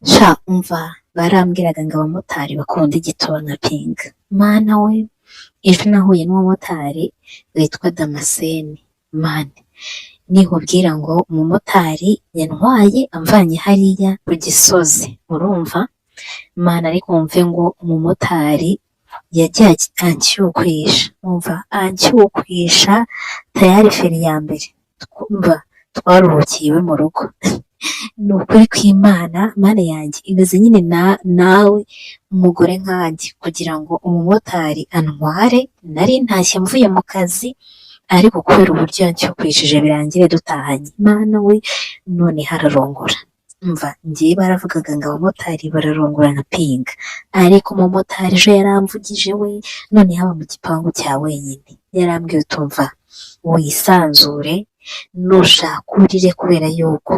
Sha umva, barambwiraga ngo abamotari bakunda igituba nka Pinga. Mana we, ejo nahuye n'umumotari witwa Damascene. Mana, nikubwira ngo umumotari yantwaye amvanye hariya ku Gisozi, urumva? Mana, ariko wumve ngo umumotari yagiye anshyukwisha, umva, anshyukwisha tayari feri ya mbere, twumva twaruhukiye iwe mu rugo. Ni ukuri kw'Imana, Mana yanjye, imeze nyine nawe umugore nkanjye kugira ngo umumotari antware. Nari ntashye mvuye mu kazi, ariko kubera uburyo yanshyukwishije birangire dutahanye. Mana we, none hararongora. Umva, njyewe baravugaga ngo abamotari bararongora nka Pinga, ariko umumotari ejo yaramvugije we, none haba mu gipangu cya wenyine. Yarambwiye, utumva wisanzure, nushaka urire, kubera yuko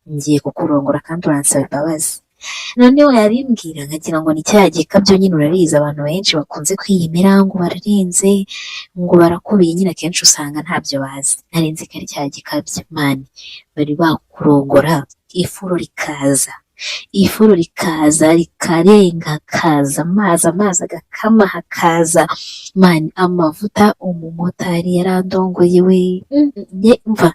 ngiye kukurongora kandi uransaba imbabazi. Noneho yabimbwira nkagira ngo ni cya gikabyo nyine. Urabizi, abantu benshi bakunze kwiyemera ngo bararenze, ngo barakubiye nyine, akenshi usanga ntabyo bazi. Nari nzi ko ari cya gikabyo. Man, bari bakurongora ifuro rikaza, ifuro rikaza rikarenga, hakaza amazi, amazi agakama, hakaza, man, amavuta. Umumotari yarandongoye we. Umva,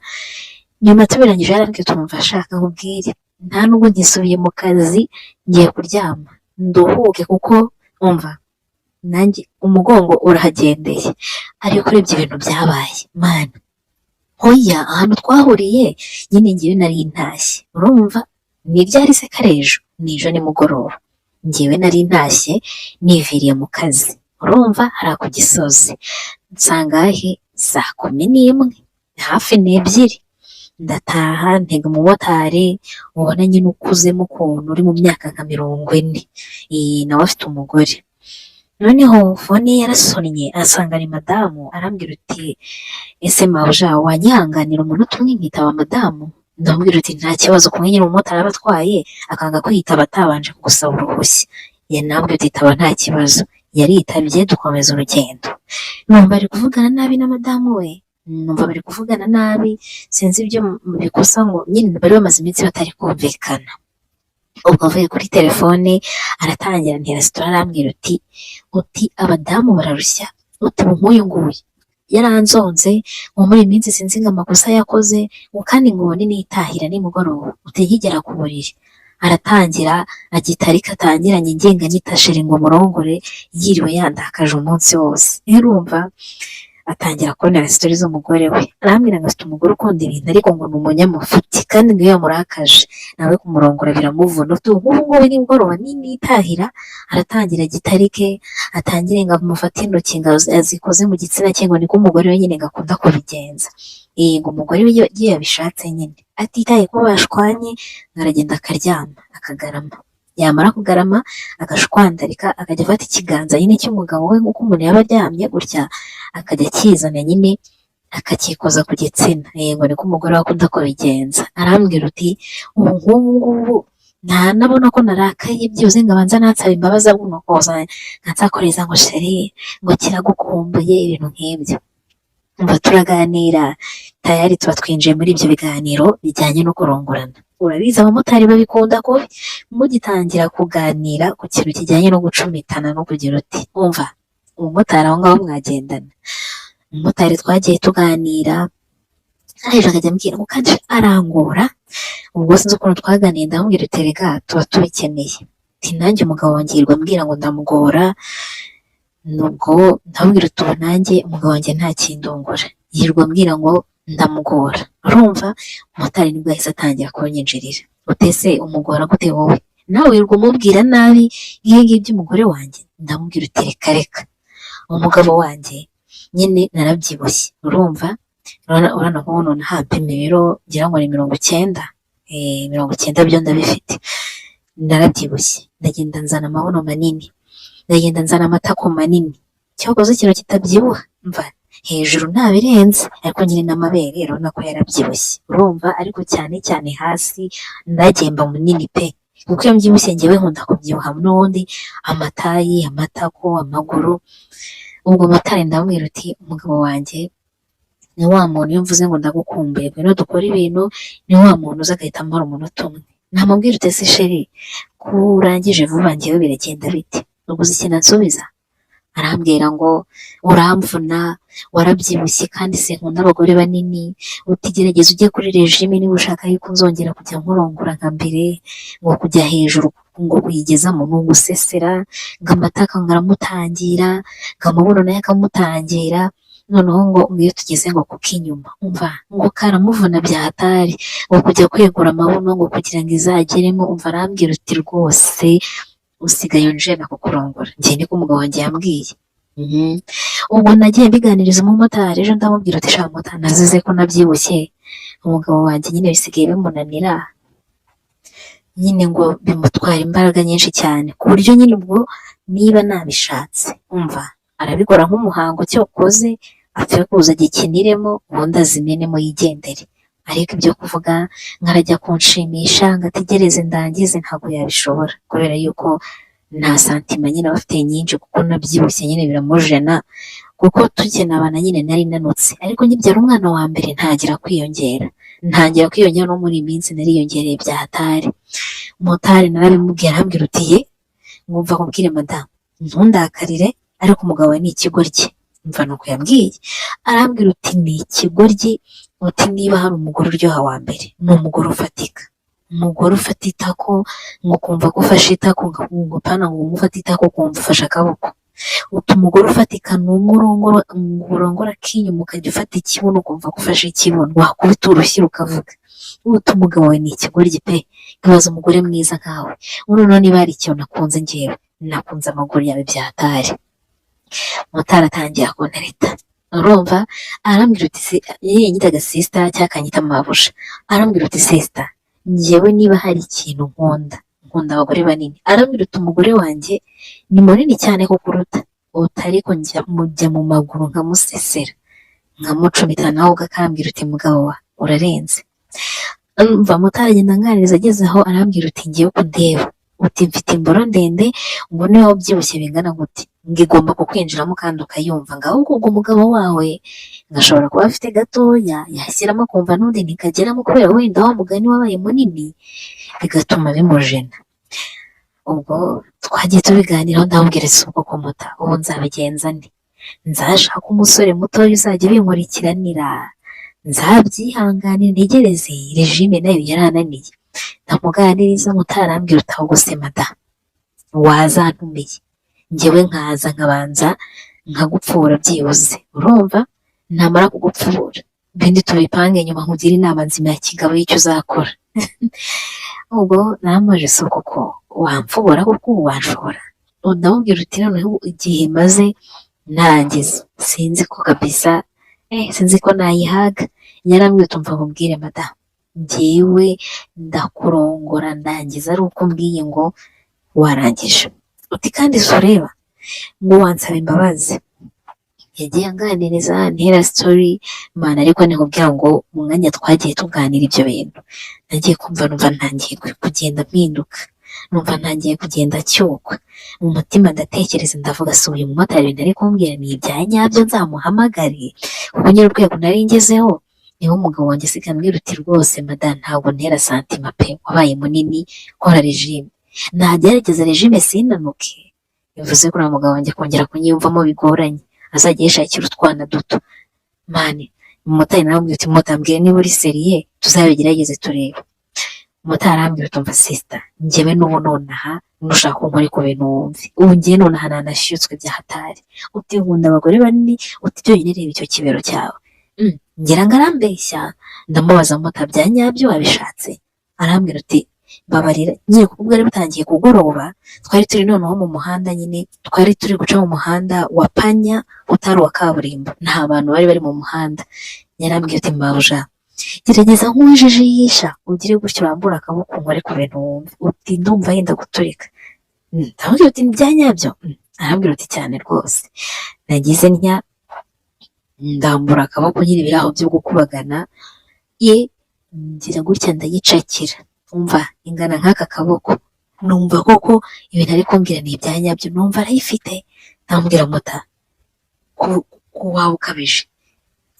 nyuma tubirangije yarambwiye, tumva ashaka nkubwire, nta nubwo nkisubiye mu kazi, ngiye kuryama nduhuke, kuko umva nanjye umugongo urahagendeye. Ariko urebye ibintu byabaye, mana, hoya, ahantu twahuriye nyine, ngewe nari ntashye, urumva, ni ryari se karejo? Ni ejo nimugoroba. Ngewe nari ntashye niviriye mu kazi, urumva, hariya ku Gisozi, nsangahe saa 11 hafi n'ebyiri, ndataha, ntega umumotari ubona nyine ukuzemo ukuntu, uri mu myaka nka 40, nawe afite umugore. Noneho phone ye yarasonnye, asanga ni madamu. Arambwira uti: "Ese mabuja, wanyihanganira umunota umwe nkitaba madamu?" Ndamubwira uti: "Nta kibazo." Kumwe nyine umumotari aba atwaye akanga kwitaba atabanje kugusaba uruhushya. Yanambwiye uti: "Itaba, nta kibazo." Yaritabye, dukomeza urugendo. Numva ari kuvugana nabi na madamu we, numva bari kuvugana nabi, sinzi ibyo bikosa, ngo nyine bari bamaze iminsi batari kumvikana. Ubwo avuye kuri telefone, aratangira ntera story, arambwira uti: "Abadamu bararushya," uti: "Ubu nk'uyu nguyu yaranzonze ngo muri iyi minsi sinzi ngo amakosa yakoze, ngo kandi ngo ubone nitahira nimugoroba, uti nkigera ku buriri aratangira agitarika, atangiranye ngenga nyita chéri ngo murongore, yiriwe yandakaje umunsi wose." Urumva, atangira kubonera story z'umugore we, arambwira ngo afite umugore ukunda ibintu, ariko ngo ni umunyamafuti, kandi ngo iyo yamurakaje nawe kumurongora biramuvuna. Uti: "Nk'ubu ngubu nimugoroba nitahira aratangira agitarike, atangire ngo amufate intoki ngo azikoze mu gitsina cye, ngo niko umugore we nyine ngo akunda kubigenza." Ngo umugore we iyo yabishatse nyine, atitaye ko bashwanye, ngo aragenda akaryama akagarama, yamara kugarama agashwandarika, akajya afata ikiganza nyine cy'umugabo we, nk'uko umuntu yaba aryamye gutya, akajya akizana nyine akakikoza ku gitsina. Ngo niko umugore we akunda kubigenza. Arambwira uti: "Ubu nk'ubu ngubu ntanabona ko narakaye, byibuze ngo abanze anansaba imbabazi, ahubwo koza nkansakoreza ngo chéri, ngo kiragukumbuye," ibintu nk'ibyo. Umva, turaganira, tayari tuba twinjiye muri ibyo biganiro bijyanye no kurongorana. Urabizi, abamotari babikunda kubi. Mugitangira kuganira ku kintu kijyanye no gucumitana no kugira uti, umva, umumotari aho ngaho mwagendana. Umumotari twagiye tuganira, arangije akajya ambwira ngo kandi arangora. Ubwo sinzi ukuntu twaganiye, ndamubwira uti: "Erega tuba tubikeneye." Ati: "Nanjye umugabo wanjye yirirwa ambwira ngo ndamugora." Nubwo ndamubwira uti: "Ubu nanjye umugabo wanjye nta kindongora, yirirwa ambwira ngo ndamugora." Urumva, umumotari nibwo yahise atangira kunyinjirira, utese umugora gute wowe? Nawe wirirwa umubwira nabi nk'ibi ngibi by'umugore wanjye? Ndamubwira uti: "Reka reka, umugabo wanjye nyine narabyibushye." Urumva, urabona nk'ubu nonaha mpima ibiro ngira ngo ni 90, 90 byo ndabifite. Narabyibushye, ndagenda nzana amabuno manini, ndagenda nzana amatako manini, cyakoze ikintu kitabyibuha mva hejuru ntabirenze, ariko nyine n'amabere urabona ko yarabyibushye, urumva, ariko cyane cyane hasi ndagiye mba munini pe, kuko iyo mbyibushye ngewe nkunda kubyibuha n'ubundi amatayi, amatako, amaguru. Ubwo motari ndamubwira uti: "Umugabo wanjye ni wa muntu, iyo mvuze ngo ndagukumbuye, ngwino dukore ibintu, ni wa muntu uza agahita amara umunota umwe." Namubwira uti: "Ese chéri, ko urangije vuba, njyewe biragenda bite?" Ubuze ikintu ansubiza, arambwira ngo uramvuna, warabyibushye, kandi sinkunda abagore banini. Utigerageza ujye kuri régime niba ushaka yuko nzongera kujya nkurongora nka mbere. Ngo kujya hejuru, ngo kuyigezamo ni ugusesera, ngo amataka ngo aramutangira, ngo amabuno nayo akamutangira. Noneho ngo iyo tugeze ngo kuko inyuma, umva, ngo karamuvuna bya hatari, ngo kujya kwegura amabuno ngo kugira ngo izageremo. Umva, arambwira uti: "Rwose usigaye unjena kukurongora." Njye niko umugabo wanjye yambwiye. Ubwo nagiye mbiganiriza umumotari ejo, ndamubwira uti: "Sha motari, nazize ko nabyibushye, umugabo wanjye nyine bisigaye bimunanira nyine, ngo bimutwara imbaraga nyinshi cyane, ku buryo nyine ubwo niba nabishatse, umva, arabikora nk'umuhango, cyokoze apfe kuza agikiniremo, ubundi azimenemo yigendere. Ariko ibyo kuvuga ngo arajya kunshimisha, ngo ategereze ndangize, ntabwo yabishobora, kubera yuko nta sentiment nyine aba afite nyinshi, kuko nabyibushye nyine biramujena." Kuko tukenabana nyine nari nanutse, ariko nkibyara umwana wa mbere ntangira kwiyongera, ntangira kwiyongera, no muri iyi minsi nariyongereye bya hatari. Motari narabimubwiye, arambwira uti: "Ye, ngumva nkubwire madamu, ntundakarire, ariko umugabo wawe ni ikigoryi." Mva nuko yambwiye, arambwira uti: "Ni ikigoryi." Uti: "Niba hari umugore uryoha wa mbere, ni umugore ufatika, umugore ufata itako, ngo ukumva ko ufashe itako, ngo pana ngo ufate itako ukumva ufashe akaboko." Uti: "Umugore ufatika ni umwe urongora, urongora akinyuma, ukajya ufata ikibuno ukumva ko ufashe ikibuno, wakubita urushyi rukavuga." Uti: "Umugabo wawe ni ikigoryi pe, nkibaza umugore mwiza nkawe. Noneho niba hari ikintu nakunze, njyewe nakunze amaguru yawe bya hatari." Motari atangira kuntereta, urumva, arambwira uti yanyitaga sister cyangwa akanyita mabuja, arambwira uti: "Sister, njyewe niba hari ikintu nkunda, nkunda abagore banini." Arambwira uti: "Umugore wanjye ni munini cyane kukuruta." Uti: "Ariko njya mujya mu maguru nkamusesera, nkamucumita, nawe ugakambwira uti: 'Mugabo wa urarenze.'" Mva, motari agenda anganiriza, ageze aho arambwira uti: "Ngiye kundeba," uti, "mfite imboro ndende, ngo niba ubyibushye bingana gute, ngo igomba kukwinjiramo kandi ukayumva, ngo ahubwo ubwo umugabo wawe ngo ashobora kuba afite gatoya, yashyiramo akumva n'undi ntikageramo, kubera wenda wa mugani wabaye munini, bigatuma bimujena." Ubwo twagiye tubiganiraho, ndamubwira: "Ese ubwo kumuta ubu nzabigenza nte? Nzashaka umusore mutoya uzajya ubinkurikiranira, nzabyihanganire, ntegereze régime nayo yarananiye?" Ndamuganiriza, mutarambwira uti: "Ahubwo se mada, wazantumiye njyewe nkaza nkabanza nkagupfura byibuze, urumva, namara kugupfura ibindi tubipange nyuma, nkugire inama nzima ya kigabo y'icyo uzakora." Ubwo naramubajije: "Si koko wamfubura, kuko ubu wanshobora?" Ndamubwira uti: "Noneho igihe maze ntarangiza, sinzi ko kabisa, sinzi ko nayihaga." Yarambwiye uti: "Umva nkubwire madamu, njyewe ndakurongora ndangiza ari uko umbwiye ngo warangije." Uti: "Kandi si ureba ngo wansaba imbabazi." Yagiye anganiriza, ntera story mana, ariko nikubwira ngo mu mwanya twagiye tuganira ibyo bintu, nagiye kumva numva ntangiye kugenda mpinduka, numva ntangiye kugenda cyukwa mu mutima. Ndatekereza, ndavuga: "Si uyu mumotari ibintu ari kumbwira ni ibya nyabyo? Nzamuhamagare?" Kuko nyine urwego nari ngezeho, niho umugabo wanjye asigaye ambwira uti: "Rwose madamu, ntabwo ntera sentiment pe, wabaye munini, kora régime." Nagerageza régime sinanuke, bivuze ko uriya mugabo wanjye kongera kunyiyumvamo bigoranye, azajya yishakira utwana duto. Mani, umumotari nawe uti: "Motari, mbwira niba uri sérieux, tuzabigerageze turebe." Umumotari arambwira uti: "Umva sister, njyewe n'ubu nonaha nushaka unkore ku bintu wumve, ubu ngiye nonaha nanashyutswe bya hatari." Uti: "Nkunda abagore banini." Uti: "Byonyine reba icyo kibero cyawe." Ngira ngo arambeshya, ndamubaza: "Mota, bya nyabyo wabishatse?" Arambwira uti: "Mbabarira nyine." Kuko bwari butangiye kugoroba, twari turi noneho mu muhanda nyine, twari turi guca mu muhanda wa panya utari uwa kaburimbo, nta bantu bari bari mu muhanda. Yarambwiye uti: "Mabuja, gerageza nk'uwijijisha, ugire gutyo urambure akaboko nkore ku bintu wumve." Uti: "Ndumva yenda guturika." Ndamubwira uti: "Bya nyabyo?" Arambwira uti: "Cyane rwose." Nagize ntya ndambura akaboko nyine, biri aho byo gukubagana ye, ngira gutya ndayicakira, umva, ingana nk'aka kaboko. Numva koko ibintu ari kumbwira ni ibya nyabyo, numva arayifite. Ndamubwira: "Mota, ko waba ukabije?"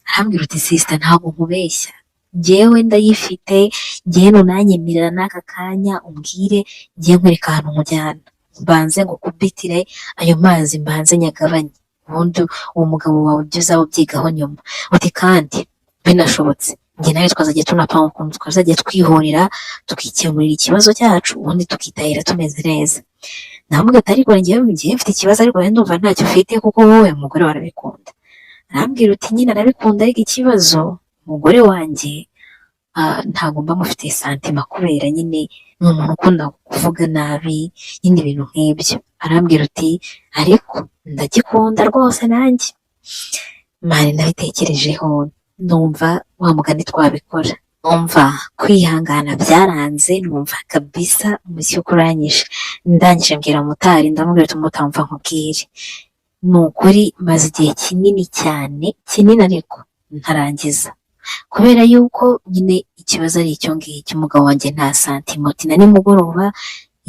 Arambwira uti: "Sister, ntabwo nkubeshya." Njyewe ndayifite, njyewe nunanyemerera n'aka kanya umbwire, njyewe nkwereka ahantu nkujyana, mbanze ngukubitire ayo mazi, mbanze nyagabanye, ubundi uwo mugabo wawe ibyo uzaba ubyigaho nyuma." Uti kandi binashobotse njye nawe twazajya tunapanga ukuntu twazajya twihurira, tukikemurira ikibazo cyacu, ubundi tukitahira tumeze neza. Ndamubwira ati: "Ariko njyewe mfite ikibazo, ariko wenda ndumva ntacyo ufite, kuko wowe umugore wawe arabikunda." Arambwira uti: "Nyine arabikunda, ariko ikibazo umugore wanjye ntabwo mba mufitiye sentiment, kubera nyine ni umuntu ukunda kuvuga nabi nyine, ibintu nk'ibyo." Arambwira uti: "Ariko ndagikunda rwose nanjye." Man, nabitekerejeho numva wa mugani twabikora. Umva, kwihangana byaranze, numva kabisa umushyuko uranyishe. Ndangije mbwira motari, ndamubwira uti: "Motari, mva nkubwire, ni ukuri maze igihe kinini cyane, kinini, ariko ntarangiza, kubera yuko nyine ikibazo ari icyo ngicyo, umugabo wanjye nta sentiment na nimugoroba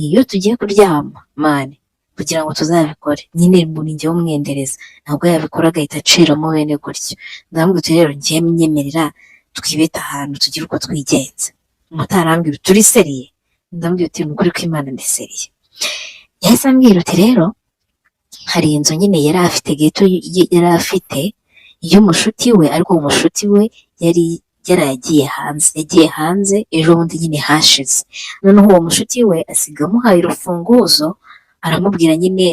iyo tugiye kuryama, man, kugira ngo tuzabikore nyine ni njyewe umwendereza, ntabwo yabikora agahita aciramo bene gutyo." Ndamubwira uti: "Rero njyewe nyemerera twibete ahantu, tugire uko twigenza." Motari arambwira uti: "Uri sérieux?" Ndamubwira uti: "Ni ukuri kw'Imana, ndi sérieux." Yahise ambwira uti: "Rero hari inzu nyine yari afite ghetto, yari afite y'umushuti we, ariko uwo mushuti we yari yaragiye hanze, yagiye hanze ejo bundi nyine hashize. Noneho uwo mushuti we asiga amuhaye urufunguzo, aramubwira nyine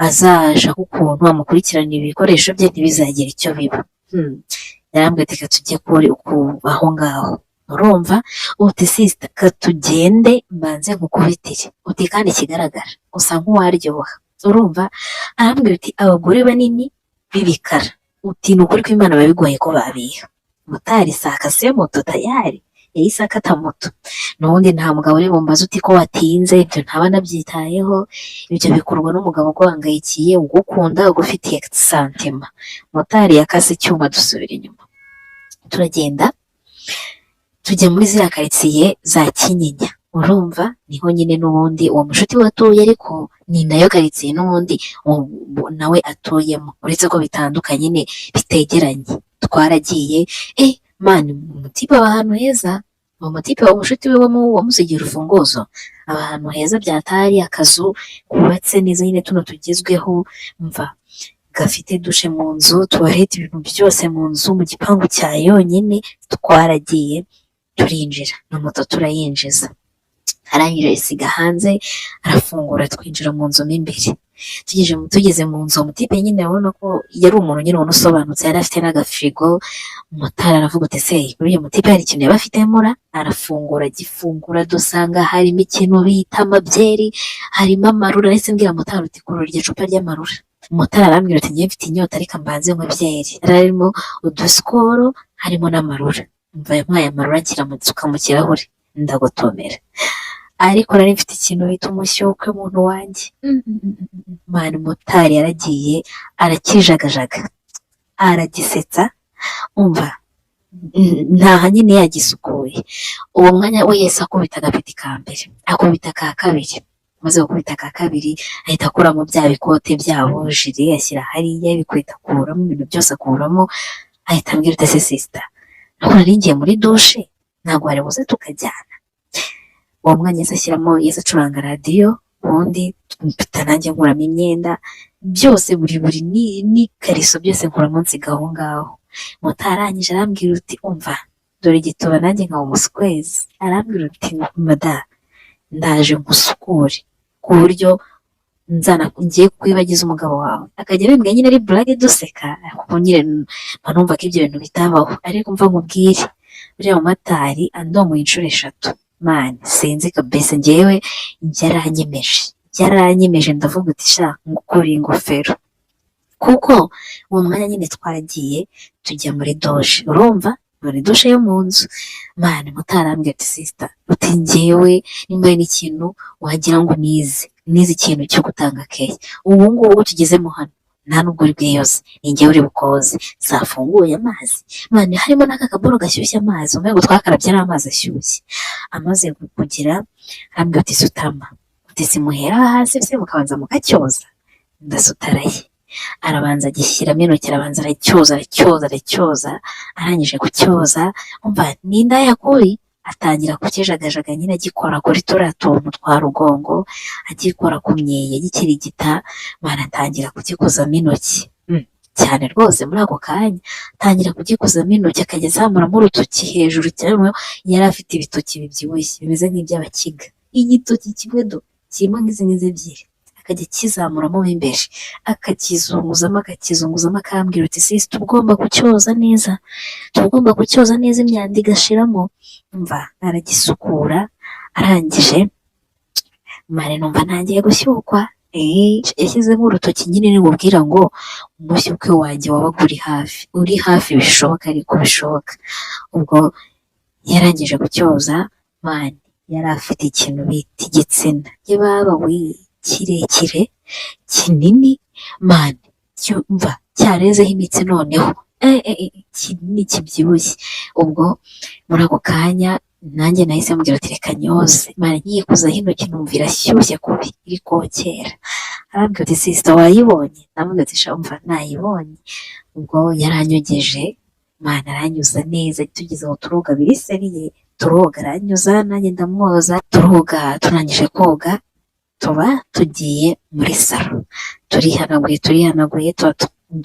azashaka ukuntu amukurikirana ibikoresho bye, ntibizagire icyo biba." Yarambwira ati: "Reka tujye kuri aho ngaho." Urumva uti: "Sister, katugende mbanze nkukubitire." Uti: "Kandi ikigaragara usa nk'uwaryoha." Urumva, arambwira uti: "Abagore banini b'ibikara," uti, "ni ukuri kw'Imana biba bigoye ko babiha." Motari sakase moto, tayari yahise akata moto. N'ubundi nta mugabo uri bumbaze uti ko watinze, ibyo ntaba nabyitayeho. Ibyo bikorwa n'umugabo uguhangayikiye, ugukunda, ugufitiye sentiment. Motari yakase icyuma, dusubira inyuma, turagenda, tujya muri ziriya karitsiye za Kinyinya. Urumva, niho nyine n'ubundi uwo mushuti we atuye, ariko ni nayo karitsiye n'ubundi nawe atuyemo, uretse ko bitandukanye nyine, bitegeranye. Twaragiye, man, umutipe aba ahantu heza. Uwo mutipe, uwo mushuti we wamusigiye urufunguzo, aba ahantu heza byatari, akazu kubatse neza nyine, tuno tugezweho, mva gafite douche mu nzu, toilette, ibintu byose mu nzu, mu gipangu cya yonyine. Twaragiye, turinjira na moto turayinjiza, arangije ayisiga hanze, arafungura, twinjira mu nzu mo imbere. Tugeze mu nzu, umutipe nyine urabona ko yari umuntu nyine ubona usobanutse, yari afite n'agafirigo. Motari aravuga uti: "Se uriya mutipe hari ikintu yaba afite mura?" Arafungura, agifungura dusanga harimo ikintu bita amabyeri, harimo amarura. Nahise mbwira motari uti: "Kurura iryo cupa ry'amarura." Motari arambwira ati: "Ngiye mfite inyota, ariko mbanze nywe byeri." Yari harimo udusikoro, harimo n'amarura. Mva, yampaye amarura nshyira mu nsuka mu kirahure, ndagotomera. Ariko nari mfite ikintu bita umushyukwe, muntu wanjye. Man, motari yaragiye arakijagajaga, aragisetsa. Umva, ntaha nyine yagisukuye. Uwo mwanya we yahise akubita agapeti ka mbere, akubita ka kabiri. Amaze gukubita ka kabiri, ahita akuramo bya bikote byabo, jire ashyira hariya, ibikweta akuramo, ibintu byose akuramo. Ahita ambwira uti: "Ese sister, ntabwo nari ngiye muri douche, ntabwo wari buze tukajyana?" Uwo mwanya yahise ashyiramo, yahise acuranga radiyo, ubundi mpita nanjye nkuramo imyenda byose, buri n'ikariso byose nkuramo, nsiga aho ngaho. Moto arangije arambwira uti: "Umva, dore igituba." Nanjye nkaba umuswezi. Arambwira uti: "Mada, ndaje nkusukure ku buryo nzana ngiye kwibagiza umugabo wawe." Akajya abimbwira nyine ari blague, duseka, kuko nyine mba numva ko ibyo bintu bitabaho. Ariko mva nkubwire, uriya mumotari andongoye inshuro 3, man, sinzi kabisa, njyewe yaranyemeje, yaranyemeje. Ndavuga uti: "Sha, ngukuriye ingofero." Kuko uwo mwanya nyine twaragiye, tujya muri douche. Urumva, muri douche yo mu nzu, man, mutarambwira ati: "Sister," uti, "njyewe nimba hari n'ikintu wagira ngo nize ikintu cyo gutanga keya, ubu ngubu tugezemo hano nta nubwo uri bwiyoze, ni njyewe uri bukoze." Zafunguye amazi, man, harimo n'aka kaboro gashyushya amazi, umwe ngo twakarabye ari amazi ashyushye. Amaze kugira, arambwira ati: "Sutama." Uti: "Simuhera hasi se mukabanza mukacyoza?" Ndasutaraye. Arabanza agishyiramo intoki, arabanza aracyoza, aracyoza, aracyoza. Arangije kucyoza, umva ni indaya kubi, atangira kukijagajaga nyine, agikora kuri turiya tuntu twa rugongo, agikora ku myeyo, agikirigita. Baratangira kugikozamo intoki cyane rwose. Muri ako kanya atangira kugikozamo intoki, akajya azamuramo urutoki hejuru cyane. Yari afite ibitoki bibyibushye bimeze nk'iby'abakiga. Igitoki kimwe do kirimo nk'izi ngizi ebyiri, akajya akizamuramo mo imbere, akakizunguzamo, akakizunguzamo, akambwira uti: "Sisi, tugomba kucyoza neza, tugomba kucyoza neza, imyanda igashiramo." Umva, aragisukura, arangije, man, numva ntangiye gushyukwa. Yashyizemo urutoki nyine, nimubwira ngo umushyukwe wanjye wabaga uri hafi, uri hafi bishoboka, ariko bishoboka. Ubwo yarangije gucyoza, man, yari afite ikintu bita igitsina, yebaba we, kirekire, kinini, man, cyumva cyarezeho imitsi noneho, kinini, kibyibushye. Ubwo muri ako kanya nanjye nahise mubwira ati: "Reka nyoze." Man, nkiyikozaho intoki numva irashyushye kubi, iri kokera. Arambwira ati: "Sister, wayibonye?" Ndamubwira ati: "Sha, umva, nayibonye." Ubwo yaranyogeje, man, aranyuza neza. Tugeze aho turoga biri sérieux, turoga, aranyuza, nanjye ndamwoza, turoga. Turangije koga, tuba tugiye muri salon, turihanaguye, turihanaguye, tuba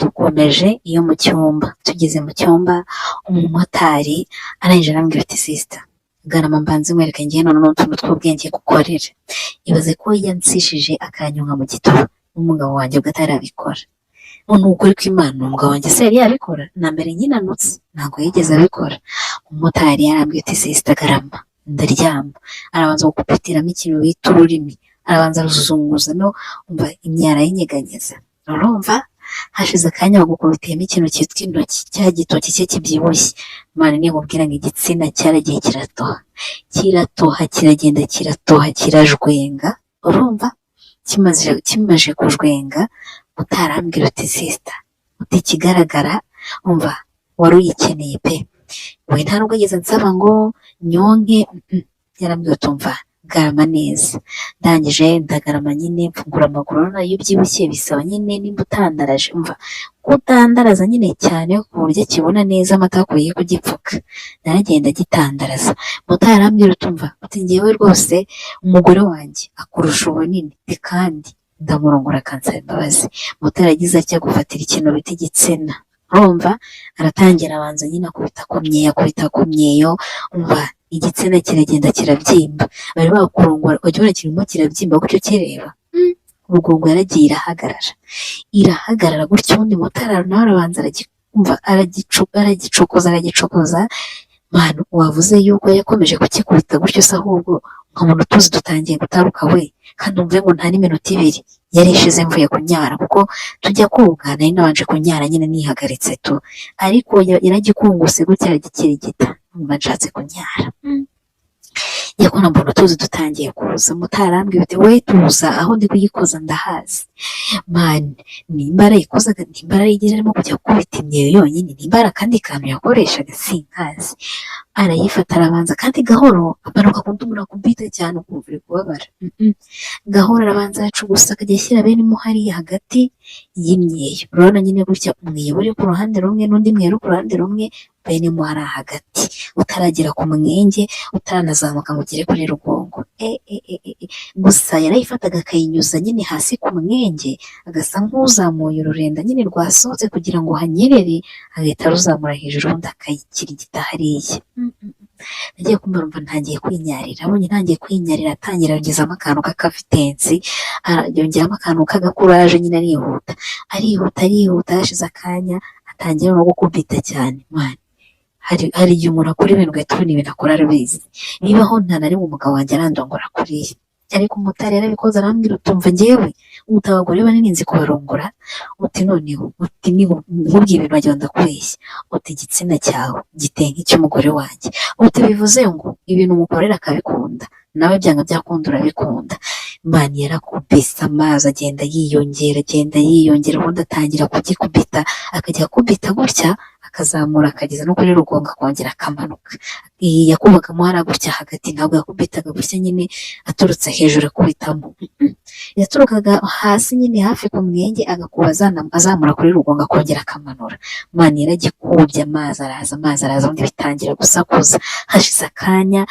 dukomeje iyo mu cyumba. Tugeze mu cyumba, umumotari arangije arambwira ati: "Sister, garama mbanze nkwereke ngiye none n'utuntu tw'ubwenge gukorera." Ibaze ko yansishije akanyonka mu gituba, n'umugabo wanjye ubwo atarabikora. None ukuri kw'Imana, umugabo wanjye se yari yabikora? Na mbere nkinanutse ntabwo yigeze abikora. Umumotari yarambwiye ati: "Sister, garama." Ndaryama, arabanza gukupitiramo ikintu bita ururimi, arabanza aruzunguza, no umva imyara yinyeganyeza. Urumva hashize akanya bagukubitiyemo ikintu cyitwa intoki, cya gitoki cye kibyibushye. Imana nimubwira ngo igitsina cyaragiye kiratoha, kiratoha, kiragenda kiratoha, kirajwenga. Urumva kimaze kujwenga, utarambwira uti: "Sister," uti: "ikigaragara, umva, wari uyikeneye pe." We nta nubwo ageze ansaba ngo nyonke, yarambwira uti: "Umva, garama neza." Ndangije ndagarama nyine, mfungura amaguru. Urabona iyo ubyibushye bisaba nyine nimba utandaraje, umva, kutandaraza nyine cyane ku buryo akibona neza amata akwiye kugipfuka. Naragenda agitandaraza. Motari arambwira utumva uti: "Ngewe rwose umugore wanjye akurusha ubunini kandi ndamurongora akansaba imbabazi." Motari agize atya gufatira ikintu bita igitsina, urumva aratangira abanza nyine akubita ku myeyo, akubita ku myeyo, umva igitsina kiragenda kirabyimba. Bari bakurongora ukajya ubona kirimo kirabyimba gutyo, kireba urugongo. Yaragiye irahagarara, irahagarara gutyo. Ubundi motari nawe arabanza umva aragicokoza, aragicokoza. Man, wavuze yuko yakomeje kukikubita gutyo se, ahubwo nkabona utuzi dutangiye gutaruka we. Kandi umve ngo nta n'iminota 2 yari ishize mvuye kunyara, kuko tujya koga nari nabanje kunyara nyine nihagaritse tu, ariko yaragikunguse gutya, aragikirigita, numva nshatse kunyara. Njya kubona mbona utuzi dutangiye kuza. Motari arambwira ati: "We tuza, aho ndi kuyikoza ndahazi." Man, nimba arayikozaga, nimba arayigeze arimo kujya gukubita imyeyo yonyine, nimba ari akandi kantu yakoreshaga sinkazi, arayifata arabanza kandi gahoro, amanuka kundi umuntu akubita cyane ukumva uri kubabara. Gahoro arabanza aracugusa, akajya ashyira bene mo hariya hagati y'imyeyo. Urabona nyine gutya umweyo uri ku ruhande rumwe n'undi mweyo uri ku ruhande rumwe, bene mo hariya hagati, utaragera ku mwenge, utaranazamuka ngo ugere kuri rugongo. Gusa yarayifataga akayinyuza nyine hasi ku mwenge, agasa nk'uzamuye ururenda nyine rwasohotse kugira ngo hanyerere, agahita aruzamura hejuru, ubundi akayikirigita hariya. Nagiye kumva numva ntangiye kwinyarira. Abonye ntangiye kwinyarira, atangira yongezamo akantu k'akavitensi, yongeramo akantu k'agakuraje nyine, arihuta, arihuta, arihuta. Hashize akanya atangira no gukubita cyane. Man, hari igihe umuntu akora ibintu ugahita ubona ibintu akora arabizi. Bibaho, nta na rimwe umugabo wanjye arandongora kuriya, ariko umumotari yarabikoze. Arambwira utumva njyewe uti: "Abagore banini nzi kubarongora." Uti: "Noneho," uti, "nkubwiye ibintu wagira ngo ndakubeshya." Uti: "Igitsina cyawe giteye nk'icy'umugore wanjye." Uti: "Bivuze ngo ibintu umukorera akabikunda, nawe byanga byakunda urabikunda." Man, yarakubise amazi agenda yiyongera, agenda yiyongera, ubundi atangira kugikubita, akajya akubita gutya, akazamura akageza no kuri rugongo, akongera akamanuka. Iyi yakubagamo hariya gutya hagati, ntabwo yakubitaga gutya nyine aturutse hejuru akubitamo. Yaturukaga hasi nyine hafi ku mwenge, agakuba azamura kuri rugongo, akongera akamanura. Man, yaragikubye, amazi araza, amazi araza, ubundi bitangira gusakuza. Hashize akanya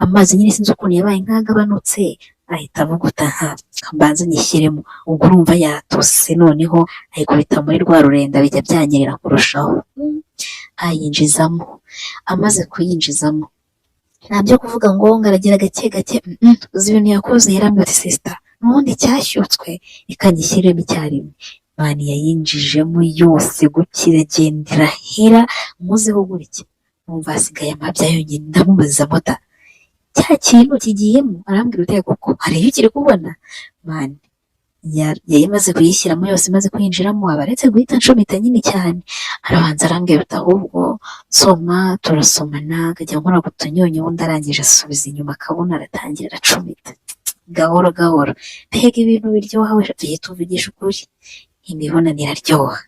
amazi nyine sinzi ukuntu yabaye nk'agabanutse, ahita avuga uti: "Aha mbanze nyishyiremo." Ubwo urumva yatose, noneho ayikubita muri rwa rurenda, bijya byanyerera kurushaho. Ayinjizamo, amaze kuyinjizamo nta byo kuvuga ngo aragira gake gake. Uzi ibintu yakoze? Yarambwira ati: "Sister, n'ubundi cyashyutswe, reka ngishyiremo icyarimwe." Man, yayinjijemo yose gutya, iragenda irahera. Nkozeho gutya numva hasigaye amabya yonyine. Ndamubaza: "Mota, cya kintu kigiyemo?" Arambwira uti: "Koko hari iyo ukiri kubona?" Man, yari imaze kuyishyiramo yose, imaze kwinjiramo, aba aretse guhita nshumita nyine cyane. Arabanza arambwira uti: "Ahubwo nsoma." Turasomana, akajya nkora ku tunyonyo, ubundi arangije asubiza inyuma akabona, aratangira aracumita gahoro gahoro. Mbega ibintu biryoha we! Tujye tuvugisha ukuri, imibonano iraryoha,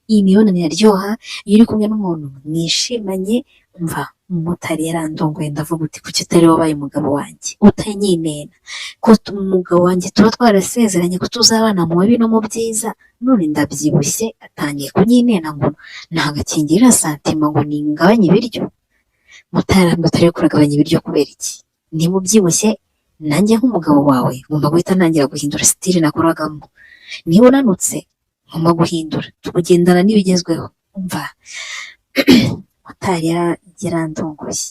iyi mibonano iraryoha iyo uri kumwe n'umuntu mwishimanye. Umva, umumotari yarandongoye, ndavuga uti: "Kuki utari wabaye umugabo wanjye utanyinena? Ko umugabo wanjye tuba twarasezeranye ko tuzabana mu bibi no mu byiza, none ndabyibushye atangiye kunyinena ngo ntagakingira santima, ngo ningabanye ibiryo." Motari arambwira utari kuragabanya ibiryo kubera iki? Niba ubyibushye, nanjye nk'umugabo wawe ngomba guhita ntangira guhindura style nakoragamo. Niba unanutse, ngomba guhindura tukugendana n'ibigezweho. Umva, motari yarandongoye.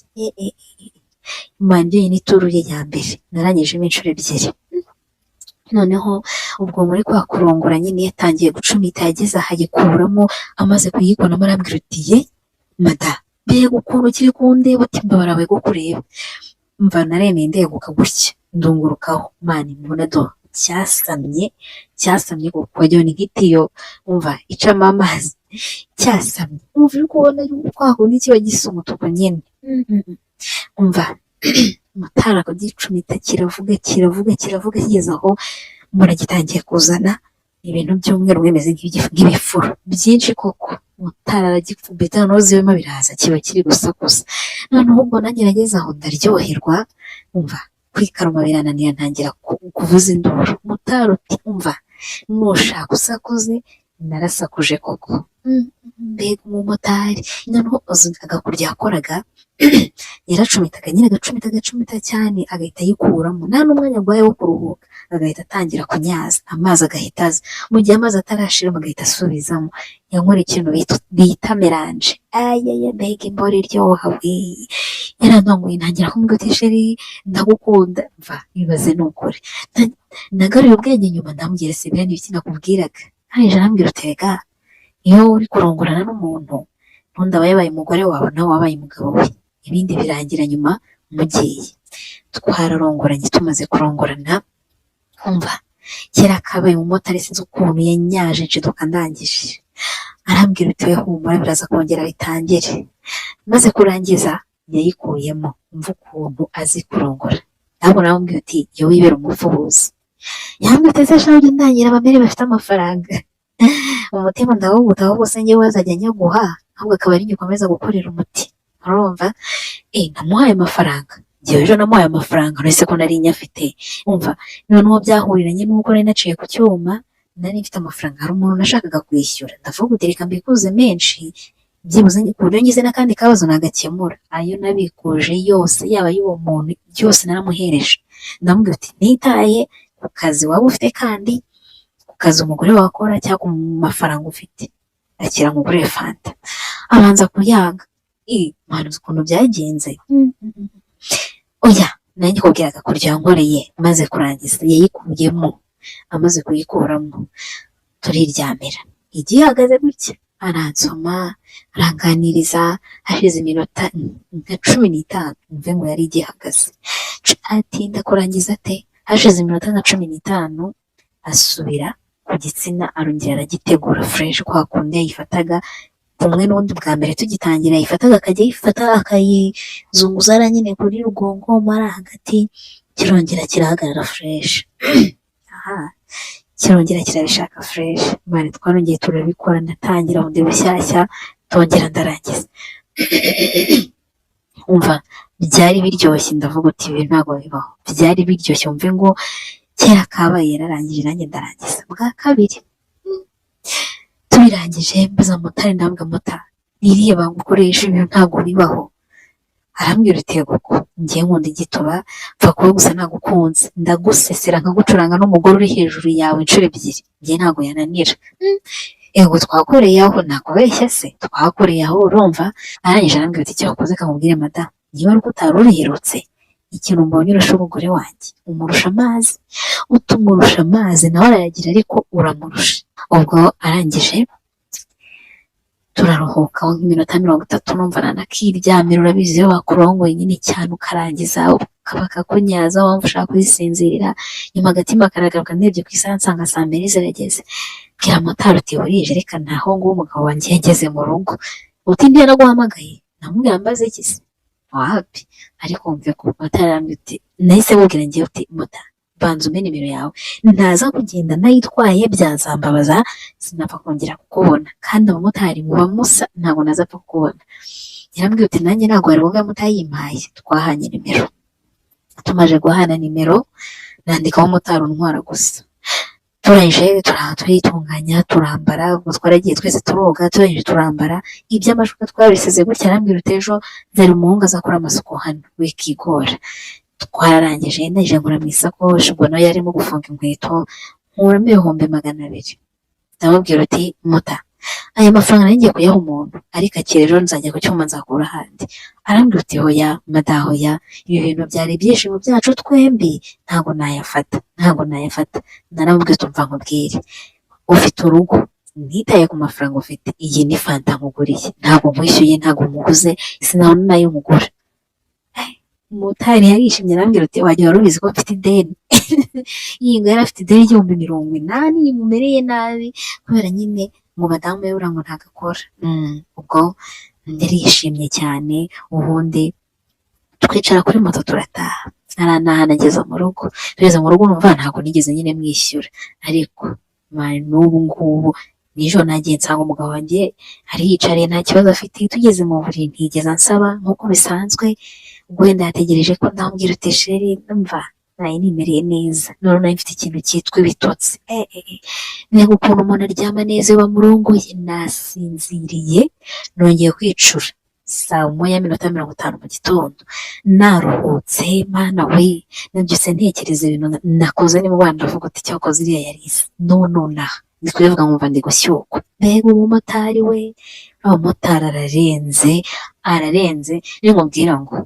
Imana yonyine ituruye ya mbere narangijemo inshuro ebyiri. Noneho ubwo muri kwa kurongora nyine yatangiye gucumita, yageze aha ayikuramo. Amaze kuyikuramo arambwira uti: "Ye mada, mbega ukuntu kiri kundeba!" Uti: "Mbabara we kureba." Mva, naremeye ndeguka gutya, ndungurukaho. Man, mbona do cyasamye, cyasamye kuko wagira ni nk'itiyo, umva, icamo amazi. Cyasamye, umva, uri kubona kwa kundi kiba gisa umutuku nyine. Umva, motari akagicumita, kiravuga, kiravuga, kiravuga, kigeze aho mbona gitangiye kuzana ibintu by'umweru bimeze nk'ibifuro byinshi koko. Motari aragipfubita, noneho zibemo biraza, kiba kiri gusakuza. Noneho ubwo nanjye nageze aho ndaryoherwa, umva, kwikaruma birananira, ntangira kuvuza induru. Motari uti: "Umva, nushaka usakuze." Narasakuje koko. Mbega umumotari! Noneho uzi agakurya yakoraga? Yaracumitaga nyine, agacumita, agacumita cyane, agahita ayikuramo, nta n'umwanya aguhaye wo kuruhuka, agahita atangira kunyaza, amazi agahita aza. Mu gihe amazi atarashiramo agahita asubizamo. Yankora ikintu bita mélange. Ayaya, mbega imboro iryoha we! Yarandongoye, ntangira kumubwira uti: "Chéri, ndagukunda." Mva, ibaze, ni ukuri nagaruye ubwenge nyuma, ndamubwira: "Se biriya ni ibiki nakubwiraga?" Arangije arambwira uti: "Rega iyo uri kurongorana n'umuntu, n'undi aba yabaye umugore wawe, nawe wabaye umugabo we, ibindi birangira nyuma mugiye." Twararongoranye. Tumaze kurongorana, umva, kera kabaye umumotari sinzi ukuntu yanyaje, nshiduka ndangije. Arambwira uti: "We humura, biraza kongera bitangire." Maze kurangiza yayikuyemo. Umva ukuntu azi kurongora! Ntabwo namubwira uti: "Iyo wibera umupfubuzi." Yambwira uti: "Ese shahu, ujya undangira abamere bafite amafaranga?" Umutima ndawuguta, ahubwo se njyewe wazajya nyaguha, ahubwo akaba ari njye ukomeza gukorera umuti. Urumva, namuhaye amafaranga njyewe ejo, namuhaye amafaranga uretse ko nari nyafite. Umva, noneho byahuriranye n'uko nari naciye ku cyuma, nari mfite amafaranga, hari umuntu nashakaga kwishyura. Ndavuga uti: "Reka mbikuze menshi byibuze, ku buryo ngize n'akandi kabazo nagakemura." Ayo nabikuje yose, yaba ay'uwo muntu, byose naramuhereje. Ndamubwira uti: "Ntitaye ku kazi waba ufite, kandi ku kazi umugore wawe akora, cyangwa ku mafaranga ufite, akira nkugurire fanta." Abanza kuyanga. Man, uzi ukuntu byagenze? Oya, nanjye kubwiraga kurya yankoreye. Maze kurangiza yayikuyemo, amaze kuyikuramo turiryamira, igiye ihagaze gutya, aransoma, aranganiriza. Hashize iminota nka 15, mve ngo yari igihagaze, atinda kurangiza ate? Hashize iminota nka 15 asubira ku gitsina, arongera aragitegura fresh, kwa kundi yayifataga kumwe n'ubundi bwa mbere tugitangira yayifataga, akajya ayifata akayizunguza hariya nyine kuri rugongo mara hagati, kirongera kirahagarara fresh. Aha kirongera kirabishaka fresh. Man, twarongeye turabikora, ndatangira bundi bushyashya, ndongera ndarangiza. Umva, byari biryoshye. Ndavuga uti: "Ibi ntabwo bibaho." Byari biryoshye, wumve ngo Kera kabaye yararangije, nanjye ndarangiza bwa kabiri. Tubirangije mbaza motari, ndabwira motari: "Niriye banga ukoresha, ibintu ntabwo bibaho." Arambwira uti: "Yego ko ngiye nkunda igituba, pfa kuba gusa nagukunze, ndagusesera nkagucuranga n'umugore uri hejuru yawe inshuro ebyiri, njye ntabwo yananira." Ego, twakoreye aho, nakubeshya se? Twakoreye aho, urumva. Arangije arambwira ati: "Icyo wakoze kamubwire madamu, niba ari uko utari uriherutse, ikintu mbonye urusha umugore wanjye, umurusha amazi, utumurusha amazi, nawe arayagira ariko uramurusha." Ubwo arangije turaruhuka nk'iminota 30, numva nanakiryamira. Urabizi iyo bakurongoye nyine cyane ukarangiza bakakunyaza, wumva ushaka kwisinzirira. Nyuma agatima karagaruka, ndebye ku isaha nsanga saa 2 zirageze. Bwira motari uti: "Burije, reka ntaho nguwo, umugabo wanjye yageze mu rugo." Uti: "Ntiyanaguhamagaye?" Namubwira: "Mbaze iki se? Wapi." Ariko wumve ko motari arambwira uti, nahise mubwira ngewe uti: "Mota, banza umpe nimero yawe, ntaza kugenda nayitwaye byazambabaza, sinapfa kongera kukubona, kandi abamotari muba musa, ntabwo nazapfa kukubona." Yarambwiye uti: "Nanjye ntabwo wari bube mutayimpaye." Twahanye nimero. Tumaze guhana nimero nandikaho motari untwara gusa. Turangije turitunganya, turambara. Ubwo twaragiye twese turoga, turangije turambara, iby'amashuka twabisize gutya. Arambwira uti: "Ejo nzari umuhungu azakora amasuku hano, wikigora." Twararangije, ndangije nkora mu isakoshi, ubwo nawe yarimo gufunga inkweto, nkuramo 200,000. Ndamubwira uti: "Mota, aya mafaranga nari ngiye kuyaha umuntu, ariko akira, ejo nzajya ku cyuma nzakura ahandi." Arambwira uti: "Hoya mada, hoya, ibi bintu byari ibyishimo byacu twembi, ntabwo nayafata, ntabwo nayafata." Naramubwira uti: "Umva nkubwire, ufite urugo, ntitaye ku mafaranga ufite, iyi ni fanta nkuguriye, ntabwo nkwishyuye, ntabwo nkuguze, sinabona nayo nkugura." Motari yarishimye, arambwira uti: "Wajya wari ubizi ko mfite ideni?" Iyi ngo yari afite ideni ry'80,000 rimumereye nabi, kubera nyine ngo madamu we ngo ntabwo akora. Ubwo yarishimye cyane, ubundi twicara kuri moto turataha, aranahana ageza mu rugo. Tugeze mu rugo numva ntabwo nigeze nyine mwishyura, ariko man, n'ubu ngubu nijoro nagiye nsanga umugabo wanjye ariyicariye, nta kibazo afite. Tugeze mu buriri ntigeze ansaba nk'uko bisanzwe, ubwo wenda yategereje ko ndamubwira uti: "Chéri, ndumva nari nimereye neza, none nari mfite ikintu cyitwa ibitotsi." Eh, eh, eh. Mbega ukuntu umuntu aryama neza iyo bamurongoye! Nasinziriye, nongeye kwicura saa 1:50 mu gitondo, naruhutse. Mana we, nabyutse ntekereza ibintu nakoze nimugoroba, ndavuga uti: "Cyakoze iriya yari isi." Nonaha ndi kubivuga nkumva ndi gushyukwa. Mbega umumotari we! Umumotari ararenze, ararenze. Niyo mubwira ngo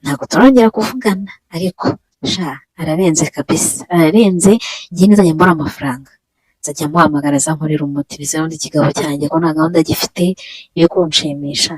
ntabwo turongera kuvugana, ariko sha ararenze kabisa, ararenze. Njye nizajya mbona amafaranga nzajya muhamagara aza nkorera umuti, ndetse n'undi kigabo cyanjye ko nta gahunda gifite yo kunshimisha.